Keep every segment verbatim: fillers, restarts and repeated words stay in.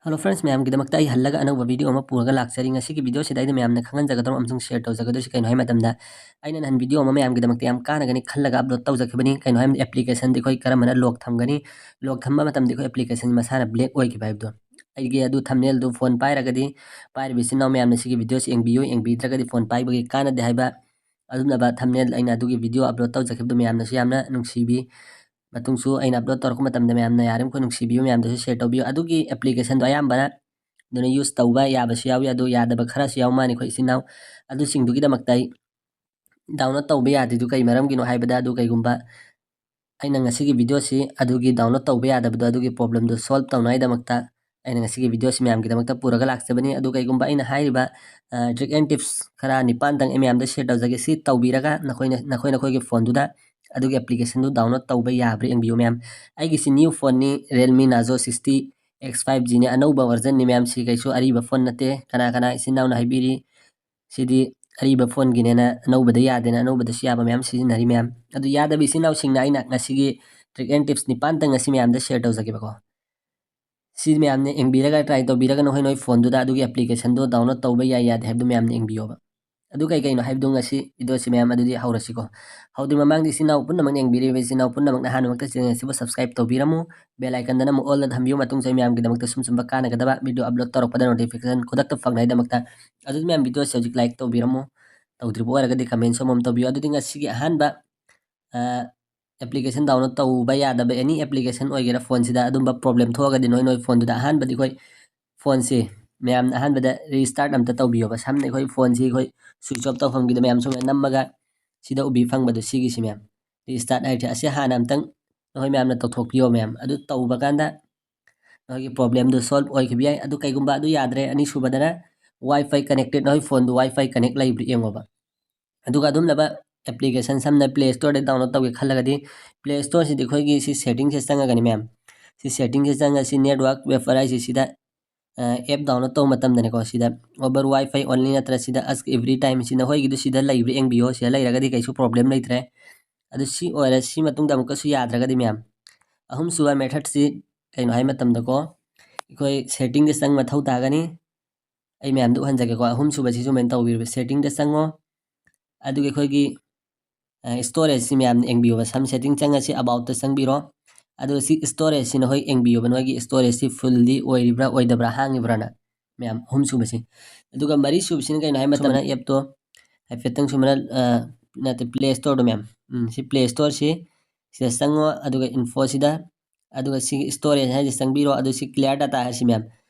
Hello friends, ꯃꯌꯥꯝꯒꯤꯗꯃꯛꯇ ꯑꯩ ꯍꯜꯂꯒ ꯑꯅꯧꯕ video ꯑꯃ ꯄꯨꯔꯒ ꯂꯥꯛꯆꯔꯤ꯫ ꯉꯁꯤꯒꯤ videoꯁꯤꯗ ꯑꯩꯅ ꯃꯌꯥꯝꯅ ꯈꯪꯍꯟꯖꯒꯗꯧꯕ ꯑꯃꯁꯨꯡ share ꯇꯧꯖꯒꯗꯣꯏꯁꯤ ꯀꯩꯅꯣ ꯍꯥꯏꯕ ꯃꯇꯝꯗ, ꯑꯩꯅ ꯅꯍꯥꯟ video ꯑꯃ ꯃꯌꯥꯝꯒꯤꯗꯃꯛꯇ ꯌꯥꯝ ꯀꯥꯟꯅꯒꯅꯤ ꯈꯜꯂꯒ upload ꯇꯧꯖꯈꯤꯕꯅꯤ꯫ ꯀꯩꯅꯣ ꯍꯥꯏꯕꯗ applicationꯗꯤ ꯑꯩꯈꯣꯏ ꯀꯔꯝꯕꯅ lock ꯊꯝꯒꯅꯤ, lock ꯊꯝꯕ ꯃꯇꯝꯗ ꯑꯩꯈꯣꯏ application ꯃꯁꯥꯅ black ꯑꯣꯏꯈꯤꯕ ꯍꯥꯏꯕꯗꯣ꯫ ꯑꯩꯒꯤ ꯑꯗꯨ thumbnailꯗꯨ phone ꯄꯥꯏꯔꯒꯗꯤ, ꯄꯥꯏꯔꯤꯕ ꯏꯆꯤꯟ ꯏꯅꯥꯎ ꯃꯌꯥꯝꯅ ꯁꯤꯒꯤ videoꯁꯤ ꯌꯦꯡꯕꯤꯌꯨ, ꯌꯦꯡꯕꯤꯗ꯭ꯔꯒꯗꯤ phone ꯄꯥꯏꯕꯒꯤ ꯀꯥꯟꯅꯗꯦ ꯍꯥꯏꯕ ꯑꯗꯨꯒꯨꯝꯂꯕ thumbnail ꯑꯩꯅ ꯑꯗꯨꯒꯤ video upload ꯇꯧꯖꯈꯤꯕꯗꯨ ꯃꯌꯥꯝꯅꯁꯨ ꯌꯥꯝꯅ ꯅꯨꯡꯁꯤꯕꯤ꯫ ꯃꯇꯨꯡꯁꯨ ꯑꯩꯅ upload ꯇꯧꯔꯛꯄ ꯃꯇꯝꯗ ꯃꯌꯥꯝꯅ ꯌꯥꯔꯤꯃꯈꯩ ꯅꯨꯡꯁꯤꯕꯤꯌꯨ, ꯃꯌꯥꯝꯗꯁꯨ share ꯇꯧꯕꯤꯌꯨ꯫ ꯑꯗꯨꯒꯤ applicationꯗꯣ ꯑꯌꯥꯝꯕꯅ ꯑꯗꯨꯅ use ꯇꯧꯕ ꯌꯥꯕꯁꯨ ꯌꯥꯎꯏ, ꯑꯗꯨ ꯌꯥꯗꯕ ꯈꯔꯁꯨ ꯌꯥꯎ ꯃꯥꯜꯂꯤ ꯑꯩꯈꯣꯏ ꯏꯆꯤꯟ ꯏꯅꯥꯎ꯫ ꯑꯗꯨꯁꯤꯡꯗꯨꯒꯤꯗꯃꯛꯇ ꯑꯩ download ꯇꯧꯕ ꯌꯥꯗ꯭ꯔꯤꯗꯨ ꯀꯩ ꯃꯔꯝꯒꯤꯅꯣ ꯍꯥꯏꯕꯗ, ꯑꯗꯨ ꯀꯩꯒꯨꯝꯕ ꯑꯩꯅ ꯉꯁꯤꯒꯤ videoꯁꯤ ꯑꯗꯨꯒꯤ download ꯇꯧꯕ ꯌꯥꯗꯕꯗꯣ, ꯑꯗꯨꯒꯤ problemꯗꯨ solve ꯇꯧꯅꯉꯥꯏꯗꯃꯛꯇ ꯑꯩꯅ ꯉꯁꯤꯒꯤ videoꯁꯤ ꯃꯌꯥꯝꯒꯤꯗꯃꯛꯇ ꯄꯨꯔꯒ ꯂꯥꯛꯆꯕꯅꯤ꯫ ꯑꯗꯨ ꯀꯩꯒꯨꯝꯕ ꯑꯩꯅ ꯍꯥꯏꯔꯤꯕ, ꯑ, trick and tips ꯈꯔ ꯅꯤꯄꯥꯟꯗꯪ ꯑꯩ ꯃꯌꯥꯝꯗ share ꯇꯧꯖꯒꯦ꯫ ꯁꯤ ꯇꯧꯕꯤꯔꯒ ꯅꯈꯣꯏꯅ, ꯅꯈꯣꯏ ꯅꯈꯣꯏꯒꯤ phoneꯗꯨꯗ ꯑꯗꯨꯒꯤ applicationꯗꯨ download ꯇꯧꯕ ꯌꯥꯕ꯭ꯔꯥ ꯌꯦꯡꯕꯤꯌꯨ ꯃꯌꯥꯝ꯫ ꯑꯩꯒꯤꯁꯤ new phoneꯅꯤ, Realme Narzo sixty X five Gꯅꯤ, ꯑꯅꯧꯕ versionꯅꯤ ꯃꯌꯥꯝ꯫ ꯁꯤ ꯀꯩꯁꯨ ꯑꯔꯤꯕ phone ꯅꯠꯇꯦ꯫ ꯀꯅꯥ ꯀꯅꯥ ꯏꯆꯤꯟ ꯏꯅꯥꯎꯅ ꯍꯥꯏꯕꯤꯔꯤ ꯁꯤꯗꯤ ꯑꯔꯤꯕ phoneꯒꯤꯅꯦꯅ, ꯑꯅꯧꯕꯗ ꯌꯥꯗꯦꯅ, ꯑꯅꯧꯕꯗꯁꯨ ꯌꯥꯕ ꯃꯌꯥꯝ ꯁꯤꯖꯤꯟꯅꯔꯤ ꯃꯌꯥꯝ꯫ ꯑꯗꯨ ꯌꯥꯗꯕ ꯏꯆꯤꯟ ꯏꯅꯥꯎꯁꯤꯡꯅ ꯑꯩꯅ ꯉꯁꯤꯒꯤ trick and tips ꯅꯤꯄꯥꯟꯇꯪ ꯉꯁꯤ ꯃꯌꯥꯝꯗ share ꯇꯧꯖꯒꯦꯕꯀꯣ꯫ ꯁꯤ ꯃꯌꯥꯝꯅ ꯌꯦꯡꯕꯤꯔꯒ try ꯇꯧꯕꯤꯔꯒ ꯅꯈꯣꯏ ꯅꯣꯏ phoneꯗꯨꯗ ꯑꯗꯨꯒꯤ applicationꯗꯣ download ꯇꯧꯕ ꯌꯥꯏ ꯌꯥꯗꯦ ꯍꯥꯏꯕꯗꯨ ꯃꯌꯥꯝꯅ ꯌꯦꯡꯕꯤꯌꯣꯕ꯫ ꯑꯗꯨ ꯀꯩ ꯀꯩꯅꯣ ꯍꯥꯏꯕꯗꯨ ꯉꯁꯤ videoꯁꯤ ꯃꯌꯥꯝ ꯑꯗꯨꯗꯤ ꯍꯧꯔꯁꯤꯀꯣ꯫ ꯍꯧꯗ꯭ꯔꯤ ꯃꯃꯥꯡꯗ ꯏꯆꯤꯟ ꯏꯅꯥꯎ ꯄꯨꯝꯅꯃꯛꯅ ꯌꯦꯡꯕꯤꯔꯤꯕ ꯏꯆꯤꯟ ꯏꯅꯥꯎ ꯄꯨꯝꯅꯃꯛꯅ ꯑꯍꯥꯟꯕꯃꯛꯇ channel ꯑꯁꯤꯕꯨ subscribe ꯇꯧꯕꯤꯔꯝꯃꯨ꯫ Bell iconꯗ ꯅꯝꯃꯨ, allꯗ ꯊꯝꯕꯤꯌꯨ꯫ ꯃꯇꯨꯡꯁꯨ ꯑꯩ ꯃꯌꯥꯝꯒꯤꯗꯃꯛꯇ ꯁꯨꯝ ꯁꯨꯝꯕ ꯀꯥꯟꯅꯒꯗꯕ video upload ꯇꯧꯔꯛꯄꯗ notification ꯈꯨꯗꯛꯇ ꯐꯪꯅꯉꯥꯏꯗꯃꯛꯇ꯫ ꯑꯗꯨꯗꯤ ꯃꯌꯥꯝ videoꯁꯤ ꯍꯧꯖꯤꯛ like ꯇꯧꯕꯤꯔꯝꯃꯨ, ꯇꯧꯗ꯭ꯔꯤꯕ ꯑꯣꯏꯔꯒꯗꯤ comment ꯑꯃꯃꯝ ꯇꯧꯕꯤꯌꯨ꯫ ꯑꯗꯨꯗꯤ ꯉꯁꯤꯒꯤ ꯑꯍꯥꯟꯕ, ꯑ, application download ꯇꯧꯕ ꯌꯥꯗꯕ any application ꯑꯣꯏꯒꯦꯔꯥ phoneꯁꯤꯗ ꯑꯗꯨꯝꯕ problem ꯊꯣꯛꯑꯒꯗꯤ ꯅꯣꯏ ꯅꯣꯏ phoneꯗꯨꯗ ꯑꯍꯥꯟꯕꯗꯤ ꯑꯩꯈꯣꯏ phoneꯁꯤ ꯃꯌꯥꯝꯅ ꯑꯍꯥꯟꯕꯗ restart ꯑꯝꯇ ꯇꯧꯕꯤꯌꯣꯕ꯫ ꯁꯝꯅ ꯑꯩꯈꯣꯏ phoneꯁꯤ ꯑꯩꯈꯣꯏ switch off ꯇꯧꯐꯝꯒꯤꯗ ꯃꯌꯥꯝ ꯁꯨꯃꯥꯏꯅ ꯅꯝꯃꯒ ꯁꯤꯗ ꯎꯕꯤ ꯐꯪꯕꯗꯣ ꯁꯤꯒꯤꯁꯤ ꯃꯌꯥꯝ restart ꯍꯥꯏꯔꯤꯁꯦ, ꯑꯁꯤ ꯍꯥꯟꯅ ꯑꯝꯇꯪ ꯅꯈꯣꯏ ꯃꯌꯥꯝꯅ ꯇꯧꯊꯣꯛꯄꯤꯌꯣ ꯃꯌꯥꯝ꯫ ꯑꯗꯨ ꯇꯧꯕ ꯀꯥꯟꯗ ꯅꯈꯣꯏꯒꯤ problemꯗꯨ solve ꯑꯣꯏꯈꯤꯕ ꯌꯥꯏ꯫ ꯑꯗꯨ ꯀꯩꯒꯨꯝꯕ ꯑꯗꯨ ꯌꯥꯗ꯭ꯔꯦ, ꯑꯅꯤꯁꯨꯕꯗꯅ Wi-Fi connected, ꯅꯈꯣꯏ phoneꯗꯨ Wi-Fi connect ꯂꯩꯕ꯭ꯔꯥ ꯌꯦꯡꯉꯣꯕ꯫ ꯑꯗꯨꯒ ꯑꯗꯨꯝꯂꯕ application ꯁꯝꯅ Play Storeꯗ download ꯇꯧꯒꯦ ꯈꯜꯂꯒꯗꯤ, Play Storeꯁꯤꯗꯤ ꯑꯩꯈꯣꯏꯒꯤ ꯁꯤ settingꯁꯦ ꯆꯪꯉꯒꯅꯤ ꯃꯌꯥꯝ꯫ ꯁꯤ settingꯁꯦ ꯆꯪꯉꯒ ꯁꯤ network waiver ꯍꯥꯏꯁꯤ ꯁꯤꯗ, ꯑ, app download ꯇꯧꯕ ꯃꯇꯝꯗꯅꯦꯀꯣ, ꯁꯤꯗ over Wi-Fi only ꯅꯠꯇ꯭ꯔ ꯁꯤꯗ ask every time ꯁꯤ ꯅꯈꯣꯏꯒꯤꯗꯨ ꯁꯤꯗ ꯂꯩꯕ꯭ꯔꯥ ꯌꯦꯡꯕꯤꯌꯣ꯫ ꯁꯤꯗ ꯂꯩꯔꯒꯗꯤ ꯀꯩꯁꯨ problem ꯂꯩꯇ꯭ꯔꯦ꯫ ꯑꯗꯨ ꯁꯤ ꯑꯣꯏꯔꯦ꯫ ꯁꯤ ꯃꯇꯨꯡꯗ ꯑꯃꯨꯛꯀꯁꯨ ꯌꯥꯗ꯭ꯔꯒꯗꯤ ꯃꯌꯥꯝ, ꯑꯍꯨꯝꯁꯨꯕ methodꯁꯤ ꯀꯩꯅꯣ ꯍꯥꯏ ꯃꯇꯝꯗꯀꯣ, ꯑꯩꯈꯣꯏ ꯁꯦꯇꯤꯡꯗ ꯆꯪ ꯃꯊꯧ ꯇꯥꯒꯅꯤ꯫ ꯑꯩ ꯃꯌꯥꯝꯗ ꯎꯍꯟꯖꯒꯦꯀꯣ꯫ ꯑꯍꯨꯝꯁꯨꯕꯁꯤ ꯁꯨꯃꯥꯏꯅ ꯇꯧꯕꯤꯔꯕ, ꯁꯦꯇꯤꯡꯗ ꯆꯪꯉꯣ꯫ ꯑꯗꯨꯒ ꯑꯩꯈꯣꯏꯒꯤ ꯁ꯭ꯇꯣꯔꯦꯖꯁꯤ ꯃꯌꯥꯝꯅ ꯌꯦꯡꯕꯤꯌꯣꯕ꯫ ꯁꯝ ꯁꯦꯇꯤꯡ ꯆꯪꯉꯁꯤ, ꯑꯕꯥꯎꯠꯇ ꯆꯪꯕꯤꯔꯣ꯫ ꯑꯗꯨꯒ ꯁꯤ ꯁ꯭ꯇꯣꯔꯦꯖꯁꯤ ꯅꯈꯣꯏ ꯌꯦꯡꯕꯤꯌꯣꯕ, ꯅꯣꯏꯒꯤ ꯁ꯭ꯇꯣꯔꯦꯖꯁꯤ ꯐꯨꯜꯗꯤ ꯑꯣꯏꯔꯤꯕ꯭ꯔꯥ ꯑꯣꯏꯗꯕ꯭ꯔꯥ, ꯍꯥꯡꯉꯤꯕ꯭ꯔꯥꯅ꯫ ꯃꯌꯥꯝ ꯑꯍꯨꯝꯁꯨꯕꯁꯤ꯫ ꯑꯗꯨꯒ ꯃꯔꯤꯁꯨꯕꯁꯤꯅ ꯀꯩꯅꯣ ꯍꯥꯏ ꯃꯇꯝꯗ, ꯑꯦꯞꯇꯣ ꯍꯥꯏꯐꯦꯠꯇꯪ ꯁꯨꯃꯥꯏꯅ, ꯑ, ꯅꯠꯇꯦ, ꯄ꯭ꯂꯦ ꯁ꯭ꯇꯣꯔꯗꯣ ꯃꯌꯥꯝ, ꯎꯝ, ꯁꯤ ꯄ꯭ꯂꯦ ꯁ꯭ꯇꯣꯔꯁꯤ, ꯁꯤꯗ ꯆꯪꯉꯣ꯫ ꯑꯗꯨꯒ ꯏꯟꯐꯣꯁꯤꯗ, ꯑꯗꯨꯒ ꯁꯤꯒꯤ ꯁ꯭ꯇꯣꯔꯦꯖ ꯍꯥꯏꯁꯦ ꯆꯪꯕꯤꯔꯣ꯫ ꯑꯗꯨ ꯁꯤ ꯀ꯭ꯂꯤꯌꯥꯔ ꯗꯇꯥ ꯍꯥꯏꯁꯤ ꯃꯌꯥꯝ,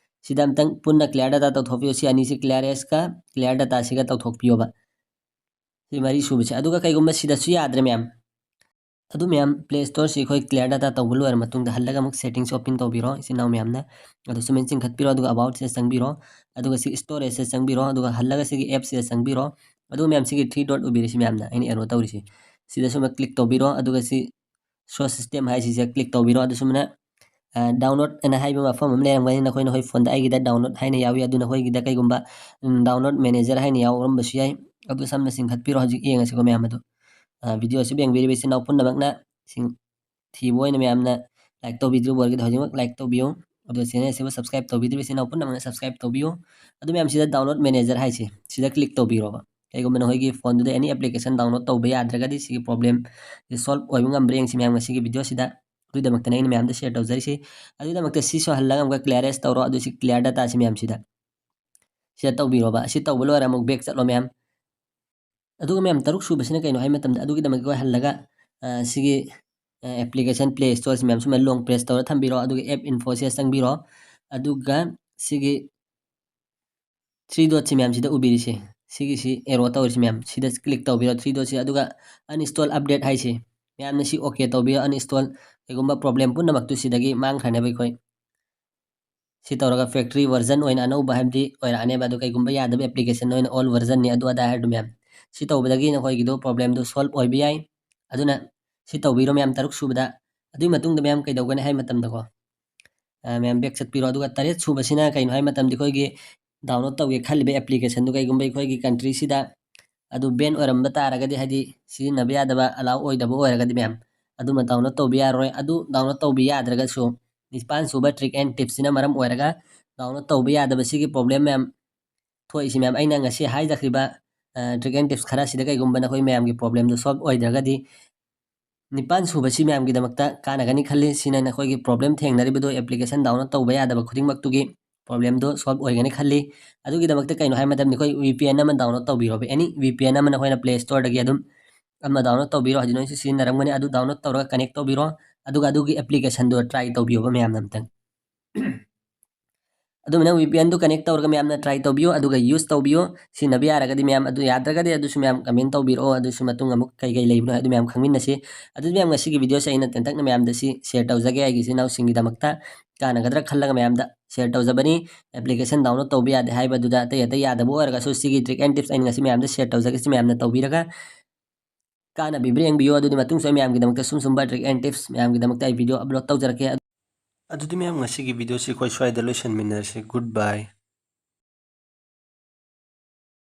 ꯁꯤꯗ ꯑꯝꯇꯪ ꯄꯨꯟꯅ ꯀ꯭ꯂꯤꯌꯥꯔ ꯗꯇꯥ ꯇꯧꯊꯣꯛꯄꯤꯌꯣ꯫ ꯁꯤ ꯑꯅꯤꯁꯤ, ꯀ꯭ꯂꯤꯌꯥꯔ ꯑꯦꯁꯀ ꯀ꯭ꯂꯤꯌꯥꯔ ꯗꯇꯥꯁꯤꯒ ꯇꯧꯊꯣꯛꯄꯤꯌꯣꯕ꯫ ꯁꯤ ꯃꯔꯤ ꯁꯨꯕꯁꯦ꯫ ꯑꯗꯨꯒ ꯀꯩꯒꯨꯝꯕ ꯁꯤꯗꯁꯨ ꯌꯥꯗ꯭ꯔꯦ ꯃꯌꯥꯝ, ꯑꯗꯨ ꯃꯌꯥꯝ, ꯄ꯭ꯂꯦ ꯁ꯭ꯇꯣꯔꯁꯤ ꯑꯩꯈꯣꯏ ꯀ꯭ꯂꯤꯌꯥꯔ ꯗꯇꯥ ꯇꯧꯕ ꯂꯣꯏꯔ ꯃꯇꯨꯡꯗ ꯍꯜꯂꯒ ꯑꯃꯨꯛ ꯁꯦꯇꯤꯡꯁ ꯑꯣꯄꯟ ꯇꯧꯕꯤꯔꯣ, ꯏꯆꯤꯟ ꯏꯅꯥꯎ ꯃꯌꯥꯝꯅ꯫ ꯑꯗꯨ ꯁꯨꯃꯥꯏꯅ ꯆꯤꯡꯈꯠꯄꯤꯔꯣ, ꯑꯗꯨꯒ ꯑꯕꯥꯎꯠꯁꯤꯗ ꯆꯪꯕꯤꯔꯣ, ꯑꯗꯨꯒ ꯁꯤ ꯁ꯭ꯇꯣꯔꯦꯖꯁꯤꯗ ꯆꯪꯕꯤꯔꯣ, ꯑꯗꯨꯒ ꯍꯜꯂꯒ ꯁꯤꯒꯤ ꯑꯦꯞꯁꯤꯗ ꯆꯪꯕꯤꯔꯣ꯫ ꯑꯗꯨꯒ ꯃꯌꯥꯝ, ꯁꯤꯒꯤ ꯊ꯭ꯔꯤ ꯗꯣꯠ ꯎꯕꯤꯔꯤꯁꯤ ꯃꯌꯥꯝꯅ, ꯑꯩꯅ ꯑꯦꯔꯣ ꯇꯧꯔꯤꯁꯤ, ꯁꯤꯗ ꯁꯨꯃꯥꯏꯅ ꯀ꯭ꯂꯤꯛ ꯇꯧꯕꯤꯔꯣ, ꯑꯗꯨꯒ ꯁꯤ ꯁꯣꯔꯁ ꯁꯤꯁꯇꯦꯝ ꯍꯥꯏꯁꯤꯁꯦ ꯀ꯭ꯂꯤꯛ ꯇꯧꯕꯤꯔꯣ꯫ ꯑꯗꯨ ꯁꯨꯃꯥꯏꯅ, ꯑ, ꯗꯥꯎꯟꯂꯣꯗ ꯑꯅ ꯍꯥꯏꯕ ꯃꯐꯝ ꯑꯃ ꯂꯩꯔꯝꯒꯅꯤ ꯅꯈꯣꯏ, ꯅꯈꯣꯏ ꯐꯣꯟꯗ꯫ ꯑꯩꯒꯤꯗ ꯗꯥꯎꯟꯂꯣꯗ ꯍꯥꯏꯅ ꯌꯥꯎꯏ, ꯑꯗꯨ ꯅꯈꯣꯏꯒꯤꯗ ꯀꯩꯒꯨꯝꯕ, ꯎꯝ, ꯗꯥꯎꯟꯂꯣꯗ ꯃꯦꯅꯦꯖꯔ ꯍꯥꯏꯅ ꯌꯥꯎꯔꯝꯕꯁꯨ ꯌꯥꯏ꯫ ꯑꯗꯨ ꯁꯝꯅ ꯆꯤꯡꯈꯠꯄꯤꯔꯣ꯫ ꯍꯧꯖꯤꯛ ꯌꯦꯡꯉꯁꯤꯀꯣ ꯃꯌꯥꯝ ꯑꯗꯨ꯫ ꯑ, ꯚꯤꯗꯤꯑꯣ ꯑꯁꯤ ꯌꯦꯡꯕꯤꯔꯤꯕ ꯏꯆꯤꯟ ꯏꯅꯥꯎ ꯄꯨꯝꯅꯃꯛꯅ ꯁꯤꯡ-, ꯊꯤꯕ ꯑꯣꯏꯅ ꯃꯌꯥꯝꯅ ꯂꯥꯏꯛ ꯇꯧꯕꯤꯗ꯭ꯔꯤꯕ ꯑꯣꯏꯔꯒꯗꯤ ꯍꯧꯖꯤꯛꯃꯛ ꯂꯥꯏꯛ ꯇꯧꯕꯤꯌꯨ꯫ ꯑꯗꯨꯒ ꯆꯦꯅꯦꯜ ꯑꯁꯤꯕꯨ ꯁꯕꯁꯀ꯭ꯔꯥꯏꯕ ꯇꯧꯕꯤꯗ꯭ꯔꯤꯕ ꯏꯆꯤꯟ ꯏꯅꯥꯎ ꯄꯨꯝꯅꯃꯛꯅ ꯁꯕꯁꯀ꯭ꯔꯥꯏꯕ ꯇꯧꯕꯤꯌꯨ꯫ ꯑꯗꯨ ꯃꯌꯥꯝꯁꯤꯗ ꯗꯥꯎꯟꯂꯣꯗ ꯃꯦꯅꯦꯖꯔ ꯍꯥꯏꯁꯦ, ꯁꯤꯗ ꯀ꯭ꯂꯤꯛ ꯇꯧꯕꯤꯔꯣꯕ꯫ ꯀꯩꯒꯨꯝꯕ ꯅꯈꯣꯏꯒꯤ ꯐꯣꯟꯗꯨꯗ ꯑꯦꯅꯤ ꯑꯦꯄ꯭ꯂꯤꯀꯦꯁꯟ ꯗꯥꯎꯟꯂꯣꯗ ꯇꯧꯕ ꯌꯥꯗ꯭ꯔꯒꯗꯤ ꯁꯤꯒꯤ ꯄ꯭ꯔꯣꯕ꯭ꯂꯦꯝꯁꯦ ꯁꯣꯜꯕ ꯑꯣꯏꯕ ꯉꯝꯕ꯭ꯔꯥ ꯌꯦꯡꯁꯤ ꯃꯌꯥꯝ ꯉꯁꯤꯒꯤ ꯚꯤꯗꯤꯑꯣꯁꯤꯗ꯫ ꯑꯗꯨꯒꯤꯗꯃꯛꯇꯅꯦ ꯑꯩꯅ ꯃꯌꯥꯝꯗ ꯁꯤꯌꯔ ꯇꯧꯖꯔꯤꯁꯤ꯫ ꯑꯗꯨꯒꯤꯗꯃꯛꯇ ꯁꯤꯁꯨ ꯍꯜꯂꯒ ꯑꯃꯨꯛꯀ ꯀ꯭ꯂꯤꯌꯥꯔ ꯑꯦꯁ ꯇꯧꯔꯣ꯫ ꯑꯗꯨ ꯁꯤ ꯀ꯭ꯂꯤꯌꯥꯔ ꯗꯇꯥꯁꯤ ꯃꯌꯥꯝꯁꯤꯗ, ꯁꯤꯗ ꯇꯧꯕꯤꯔꯣꯕ꯫ ꯑꯁꯤ ꯇꯧꯕ ꯂꯣꯏꯔ ꯑꯃꯨꯛ ꯕꯦꯛ ꯆꯠꯂꯣ ꯃꯌꯥꯝ꯫ ꯑꯗꯨꯒ ꯃꯌꯥꯝ, ꯇꯔꯨꯛ ꯁꯨꯕꯁꯤꯅ ꯀꯩꯅꯣ ꯍꯥꯏ ꯃꯇꯝꯗ, ꯑꯗꯨꯒꯤꯗꯃꯛꯇ ꯑꯩꯈꯣꯏ ꯍꯜꯂꯒ, ꯑ, ꯁꯤꯒꯤ, ꯑ, ꯑꯦꯄ꯭ꯂꯤꯀꯦꯁꯟ ꯄ꯭ꯂꯦ ꯁ꯭ꯇꯣꯔꯁꯤ ꯃꯌꯥꯝ ꯁꯨꯃꯥꯏꯅ ꯂꯣꯡ ꯄ꯭ꯔꯦꯁ ꯇꯧꯔ ꯊꯝꯕꯤꯔꯣ꯫ ꯑꯗꯨꯒ ꯑꯦꯞ ꯏꯟꯐꯣꯁꯤꯗ ꯆꯪꯕꯤꯔꯣ꯫ ꯑꯗꯨꯒ ꯁꯤꯒꯤ ꯊ꯭ꯔꯤ ꯗꯣꯠꯁꯤ ꯃꯌꯥꯝꯁꯤꯗ ꯎꯕꯤꯔꯤꯁꯦ, ꯁꯤꯒꯤꯁꯤ ꯑꯦꯔꯣ ꯇꯧꯔꯤꯁꯤ ꯃꯌꯥꯝ, ꯁꯤꯗ ꯀ꯭ꯂꯤꯛ ꯇꯧꯕꯤꯔꯣ ꯊ꯭ꯔꯤ ꯗꯣꯠꯁꯤ꯫ ꯑꯗꯨꯒ ꯑꯟꯏꯟꯁꯇꯣꯜ ꯑꯞꯗꯦꯠ ꯍꯥꯏꯁꯦ, ꯃꯌꯥꯝꯅ ꯁꯤ ꯑꯣꯀꯦ ꯇꯧꯕꯤꯔꯣ꯫ ꯑꯟꯏꯟꯁꯇꯣꯜ, ꯀꯩꯒꯨꯝꯕ ꯄ꯭ꯔꯣꯕ꯭ꯂꯦꯝ ꯄꯨꯝꯅꯃꯛꯇꯨ ꯁꯤꯗꯒꯤ ꯃꯥꯡꯈ꯭ꯔꯅꯦꯕ ꯑꯩꯈꯣꯏ꯫ ꯁꯤ ꯇꯧꯔꯒ ꯐꯦꯛꯇ꯭ꯔꯤ ꯚꯔꯖꯟ ꯑꯣꯏꯅ ꯑꯅꯧꯕ ꯍꯥꯏꯕꯗꯤ ꯑꯣꯏꯔꯛꯑꯅꯦꯕ꯫ ꯑꯗꯨ ꯀꯩꯒꯨꯝꯕ ꯌꯥꯗꯕ ꯑꯦꯄ꯭ꯂꯤꯀꯦꯁꯟ ꯑꯣꯏꯅ ꯑꯣꯜ ꯚꯔꯖꯟꯅꯤ ꯑꯗꯨ ꯑꯗꯥ ꯍꯥꯏꯔꯗꯨ ꯃꯌꯥꯝ꯫ ꯁꯤ ꯇꯧꯕꯗꯒꯤ ꯅꯈꯣꯏꯒꯤꯗꯨ ꯄ꯭ꯔꯣꯕ꯭ꯂꯦꯝꯗꯨ ꯁꯣꯜꯕ ꯑꯣꯏꯕ ꯌꯥꯏ꯫ ꯑꯗꯨꯅ ꯁꯤ ꯇꯧꯕꯤꯔꯣ ꯃꯌꯥꯝ, ꯇꯔꯨꯛ ꯁꯨꯕꯗ꯫ ꯑꯗꯨꯒꯤ ꯃꯇꯨꯡꯗ ꯃꯌꯥꯝ ꯀꯩꯗꯧꯒꯅꯤ ꯍꯥꯏ ꯃꯇꯝꯗꯀꯣ, ꯑ, ꯃꯌꯥꯝ ꯕꯦꯛ ꯆꯠꯄꯤꯔꯣ꯫ ꯑꯗꯨꯒ ꯇꯔꯦꯠ ꯁꯨꯕꯁꯤꯅ ꯀꯩꯅꯣ ꯍꯥꯏ ꯃꯇꯝꯗ, ꯑꯩꯈꯣꯏꯒꯤ ꯗꯥꯎꯟꯂꯣꯗ ꯇꯧꯒꯦ ꯈꯜꯂꯤꯕ ꯑꯦꯄ꯭ꯂꯤꯀꯦꯁꯟꯗꯨ ꯀꯩꯒꯨꯝꯕ ꯑꯩꯈꯣꯏꯒꯤ ꯀꯟꯇ꯭ꯔꯤꯁꯤꯗ ꯑꯗꯨ ꯕꯦꯟ ꯑꯣꯏꯔꯝꯕ ꯇꯥꯔꯒꯗꯤ, ꯍꯥꯏꯗꯤ ꯁꯤꯖꯤꯟꯅꯕ ꯌꯥꯗꯕ, ꯑꯂꯥꯎ ꯑꯣꯏꯗꯕ ꯑꯣꯏꯔꯒꯗꯤ ꯃꯌꯥꯝ, ꯑꯗꯨꯃ ꯗꯥꯎꯟꯂꯣꯗ ꯇꯧꯕ ꯌꯥꯔꯔꯣꯏ꯫ ꯑꯗꯨ ꯗꯥꯎꯟꯂꯣꯗ ꯇꯧꯕ ꯌꯥꯗ꯭ꯔꯒꯁꯨ ꯅꯤꯄꯥꯟ ꯁꯨꯕ trick and tipsꯁꯤꯅ ꯃꯔꯝ ꯑꯣꯏꯔꯒ download ꯇꯧꯕ ꯌꯥꯗꯕ ꯁꯤꯒꯤ problem ꯃꯌꯥꯝ ꯊꯣꯛꯏꯁꯤ ꯃꯌꯥꯝ꯫ ꯑꯩꯅ ꯉꯁꯤ ꯍꯥꯏꯖꯈ꯭ꯔꯤꯕ trick and tips ꯈꯔꯁꯤꯗ ꯀꯩꯒꯨꯝꯕ ꯅꯈꯣꯏ ꯃꯌꯥꯝꯒꯤ problemꯗꯨ solve ꯑꯣꯏꯗ꯭ꯔꯒꯗꯤ, ꯅꯤꯄꯥꯟ ꯁꯨꯕꯁꯤ ꯃꯌꯥꯝꯒꯤꯗꯃꯛꯇ ꯀꯥꯟꯅꯒꯅꯤ ꯈꯜꯂꯤ꯫ ꯁꯤꯅ ꯅꯈꯣꯏꯒꯤ problem ꯊꯦꯡꯅꯔꯤꯕꯗꯨ, application download ꯇꯧꯕ ꯌꯥꯗꯕ ꯈꯨꯗꯤꯡꯃꯛꯇꯨꯒꯤ problemꯗꯨ solve ꯑꯣꯏꯒꯅꯤ ꯈꯜꯂꯤ꯫ ꯑꯗꯨꯒꯤꯗꯃꯛꯇ ꯀꯩꯅꯣ ꯍꯥꯏꯕ ꯃꯇꯝꯗ, ꯑꯩꯈꯣꯏ VPN ꯑꯃ download ꯇꯧꯕꯤꯔꯣꯕ꯫ Any VPN ꯑꯃ ꯅꯈꯣꯏꯅ Play Storeꯗꯒꯤ ꯑꯗꯨꯝ ꯑꯃ download ꯇꯧꯕꯤꯔꯣ꯫ ꯍꯧꯖꯤꯛ ꯅꯣꯏꯁꯨ ꯁꯤꯖꯤꯟꯅꯔꯝꯒꯅꯤ꯫ ꯑꯗꯨ download ꯇꯧꯔꯒ connect ꯇꯧꯕꯤꯔꯣ꯫ ꯑꯗꯨꯒ ꯑꯗꯨꯒꯤ applicationꯗꯣ try ꯇꯧꯕꯤꯌꯣꯕ ꯃꯌꯥꯝꯅ ꯑꯝꯇꯪ꯫ ꯑꯗꯨꯃꯥꯏꯅ VPNꯗꯨ connect ꯇꯧꯔꯒ ꯃꯌꯥꯝꯅ try ꯇꯧꯕꯤꯌꯨ, ꯑꯗꯨꯒ use ꯇꯧꯕꯤꯌꯨ꯫ ꯁꯤꯖꯤꯟꯅꯕ ꯌꯥꯔꯒꯗꯤ ꯃꯌꯥꯝ, ꯑꯗꯨ ꯌꯥꯗ꯭ꯔꯒꯗꯤ ꯑꯗꯨꯁꯨ ꯃꯌꯥꯝ comment ꯇꯧꯕꯤꯔꯛꯑꯣ꯫ ꯑꯗꯨꯁꯨ ꯃꯇꯨꯡ ꯑꯃꯨꯛ ꯀꯩ ꯀꯩ ꯂꯩꯕꯅꯣ ꯍꯥꯏꯗꯨ ꯃꯌꯥꯝ ꯈꯪꯃꯤꯟꯅꯁꯤ꯫ ꯑꯗꯨꯗꯤ ꯃꯌꯥꯝ, ꯉꯁꯤꯒꯤ videoꯁꯦ ꯑꯩꯅ ꯇꯦꯟꯇꯛꯅ ꯃꯌꯥꯝꯗ ꯁꯤ share ꯇꯧꯖꯒꯦ, ꯑꯩꯒꯤ ꯏꯆꯤꯟ ꯏꯅꯥꯎꯁꯤꯡꯒꯤꯗꯃꯛꯇ ꯀꯥꯟꯅꯒꯗ꯭ꯔꯥ ꯈꯜꯂꯒ ꯃꯌꯥꯝꯗ share ꯇꯧꯖꯕꯅꯤ꯫ Application download ꯇꯧꯕ ꯌꯥꯗꯦ ꯍꯥꯏꯕꯗꯨꯗ ꯑꯇꯩ ꯑꯇꯩ ꯌꯥꯗꯕ ꯑꯣꯏꯔꯒꯁꯨ, ꯁꯤꯒꯤ trick and tips ꯑꯩꯅ ꯉꯁꯤ ꯃꯌꯥꯝꯗ share ꯇꯧꯖꯒꯦ, ꯁꯤ ꯃꯌꯥꯝꯅ ꯇꯧꯕꯤꯔꯒ ꯀꯥꯟꯅꯕꯤꯕ꯭ꯔꯥ ꯌꯦꯡꯕꯤꯌꯨ꯫ ꯑꯗꯨꯗꯤ ꯃꯇꯨꯡꯁꯨ ꯑꯩ ꯃꯌꯥꯝꯒꯤꯗꯃꯛꯇ ꯁꯨꯝ ꯁꯨꯝꯕ trick and tips ꯃꯌꯥꯝꯒꯤꯗꯃꯛꯇ ꯑꯩ video upload ꯇꯧꯖꯔꯛꯀꯦ꯫ ꯑꯗꯨꯗꯤ ꯃꯌꯥꯝ, ꯉꯁꯤꯒꯤ videoꯁꯤ ꯑꯩꯈꯣꯏ ꯁ꯭ꯋꯥꯏꯗ ꯂꯣꯏꯁꯤꯟꯃꯤꯟꯅꯔꯁꯤ꯫ Goodbye꯫